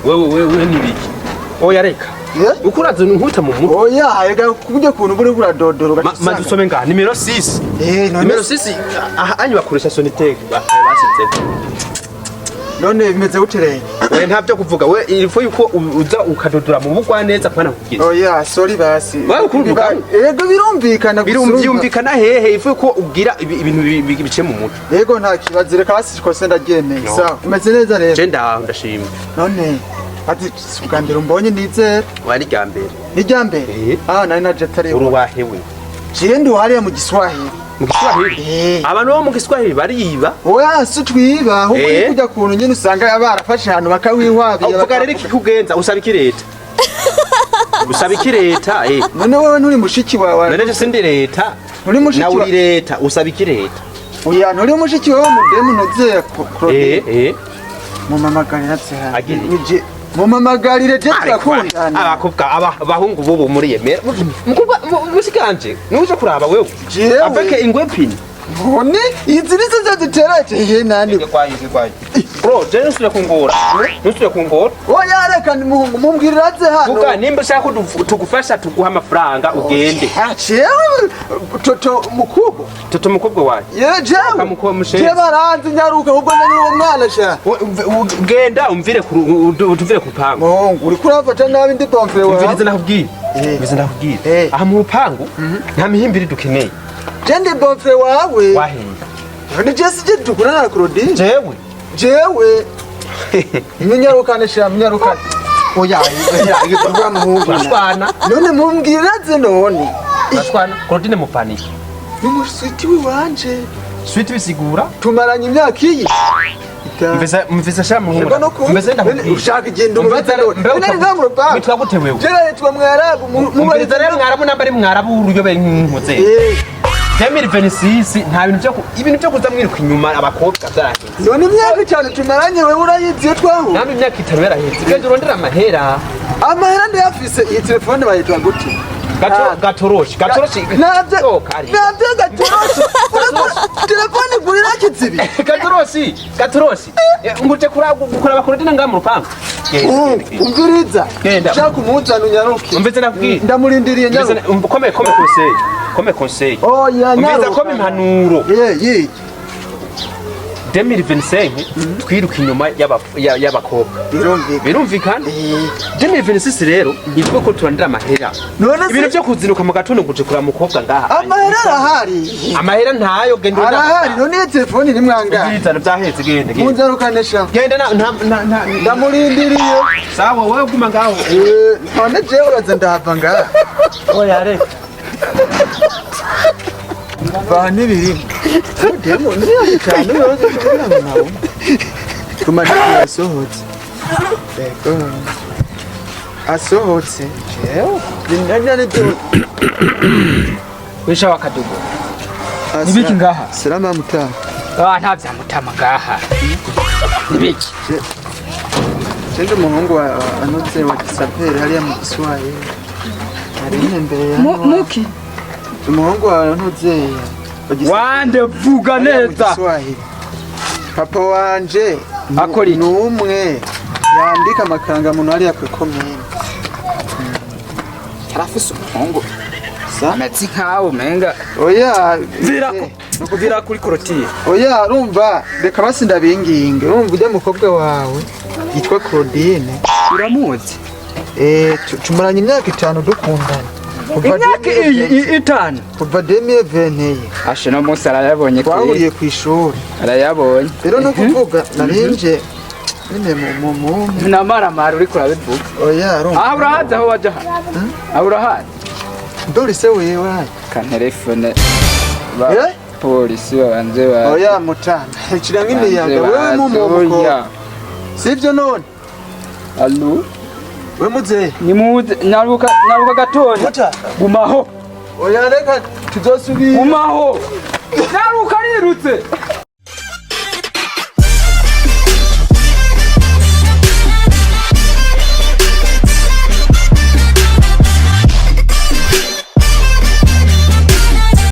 Wewe nibiki? Oya, reka. Uko uraza nkuta mu mutwe. Oya, ega kubyo kuntu buri buradodora. Maze usome ngaha nimero 6. None Nimero 6 aha anyu bakoresha Sonitec basize. None bimeze gute rero? We, nta byo kuvuga. We, il faut yuko uza ukadodora mu bugwa neza kwana kugeza. Oya, sorry basi. Wewe ukumva? Ego, birumvikana gusa urumva. Birumvikana hehe? Il faut ko ugira ibintu biciye mu mutwe. Yego, nta kibazo, reka basi kose ndaryemeye. No. Sawa, umeze neza rero? Je ndaho, ndashima. None ati si ubwa mbere umbonye, nizera? Wari rya mbere. Ni irya mbere? Eh. Ah, nari naje atari. Urubahewe? Jewe ndi hariya mu Giswahili. Mu Giswahili? Eh. Abantu bo mu Giswahili bariba. Oya, si twiba, ahubwo Eh. ni kujya kuntu nyine usanga barafashe ahantu bakawihwabira. Uvuga rero ikikugenza, usaba iki leta? Usaba iki leta? None wowe nturi mushiki wawe? None je sindi leta? Nturi mushiki Nawe wa uri leta, usaba iki leta? Oya, nturi mushiki wawe mudemu ntuze Claudine? Eh. Mumamagarira vyara. Agire. Nije mumamagarire, je turakundana. Abakobwa aba abahungu bubu muri yemera mukobwa mushikanje nuje kuraba wewe. Jewe. Avec ingwepini. None izi nizo zaziteraje he nani? Bro, je nusubire kungora, nusubire kungora. Oya, reka mumbwirira aze hano. Vuga nimba ushaka ko tugufasha, tuguha amafaranga ugende. Ah, jewe toto mukubwa. Toto mukobwa wawe. Ye, jewe. Kamukuba mushenzi. Je baranzi, nyaruka ahubwo nani uwo mwana sha. Genda umvire ku utuvire ku rupangu. Muhungu, uriko urafata nabi, ndi pompe wawe. Umvirize nakubwira. Eh. Umvirize nakubwira. Eh. Aha mu rupangu nta mihimbiri dukeneye. Je ndi pompe wawe. Wahiye? None je si je dukurana na Claudine? Jewe. Jewe munyarukane sha, munyarukane. Oya, oya, muhungu. Urashwana. None mumbwirira aze none. Urashwana. Claudine mupfaniye? Ni muswiti wanje. Sweet bisigura? Tumaranye imyaka iyi itanu. Mvise mvise sha muhungu. Ego no ku Mvise ndakubwira. Ushaka igenda umubaze none. Mbe None nta mu rupangu. Witwa gute wewe? Je nitwa Mwarabu. Umviriza rero, mwarabu namba ari mwarabu uruyobe nk'inkoze. Eh. 2026 nta bintu byo ibintu byo kuza mwiruka inyuma abakobwa byaraheze. None imyaka itanu tumaranye wewe urayizi iyo twahuye? Namwe imyaka 5 yaraheze. Genda urondera amahera. Amahera ndayafise. Iyi telefone bayitwa gute? Gato gatoroshi gatoroshi. Nabyo. Oh, kari. Nabyo gatoroshi. Telefone igurira kizibi. Gatoroshi gatoroshi. Nguje kuraba Claudine ngaha mu rupangu. Genda, genda, genda. Umviriza. Genda. Ushaka umuzana unyaruke. Umviriza nakubwira. Ndamurindiriye, Umviriza nyaruke. Kome conseil. Kome conseil. Oya, Umviriza, nyaruka. kome impanuro. Ye ye. 2025 twiruka inyuma y'abakobwa. Birumvikana. Birumvikana. 2026 rero ivuga ko turandira amahera. None se Ibintu byo kuzinuka mu gatondo nguje kuraba umukobwa ngaha. Amahera arahari. Amahera ntayo, genda urondere. Arahari. None iyo telefone iri mwangahe? Umviriza, byaheze, genda genda. Munzarukane sha. Genda na nta nta nta. Ndamurindiriye. Sawa, wewe guma ngaho. Eh, none jewe uraza ndahava ngaha? Oya, reka. Va n'ibirimo demo imyaka 5 yose kugira ngo nawe tumaze yasohotse. Yego, asohotse jewe nanya nibyo. Wisha wakadugo. Nibiki ngaha? Salama mutama. Ah, nta vya mutama ngaha. Nibiki? Jewe umuhungu wa anotse wa Gisaperi hariya mu Giswahili hari imbere ya Muki. Umuhungu wa anotse wa Gisaperi Wande, vuga hariya mu neza. Giswahili. Papa wanje Akora iki? ni umwe yandika amakangamuntu hariya ku ikomine. Yarafise umuhungu Sa? ameze nkawe umenga. Oya. Vira vira kuri korotire. Oya, urumva, reka basi ndabinginge. Urumva ujya mukobwa wawe yitwa Claudine. Uramuzi? Eh, tumaranye imyaka 5 dukundana. Kuva Imyaka iyi 5? Kuva 2021. Ashe no munsi arayabonye. Twahuriye ku ishuri. Arayabonye. Rero no kuvuga narinje nyine mu Namaramara uriko urabivuga. Oya, urumva. Aha urahazi aho waja ha? Aha urahazi? Ndori se wewe. Ka telefone ba Eh? polisi babanze ba Oya mutana, kira nk'imiyaga wewe mu Oya. sivyo none? Allo? We muzehe. Nimuze, nyaruka nyaruka gatonya. Muta. Gumaho. Oya, reka tuzosubira. Gumaho. Nyaruka, nirutse.